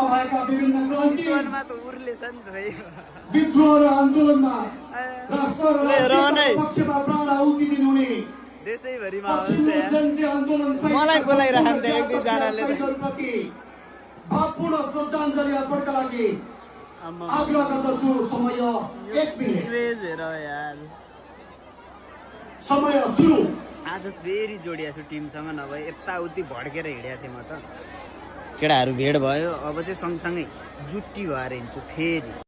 भएका विभिन्न क्रान्ति चितवनमा त उर्लेछ नि त भाइ विद्रोह र आन्दोलनमा राष्ट्र र राज्यको पक्षमा प्राण आहुति दिनुहुने देशैभरिमा पश्चिम जनजाति आन्दोलन मलाई बोलाइराख्नु थियो एक दुईजनाले त। प्रति भावपूर्ण श्रद्धाञ्जली अर्पणका लागि आग्रह गर्दछु। समय 1 मिनेट। हेर यार समय सुरु। आज फेरि जोडिया छु टिमसँग, नभए यताउति भड्केर हिँडेको थिएँ म त। केटाहरू भेट भयो। अब चाहिँ सँगसँगै जुट्टी भएर हिँड्छु फेरि।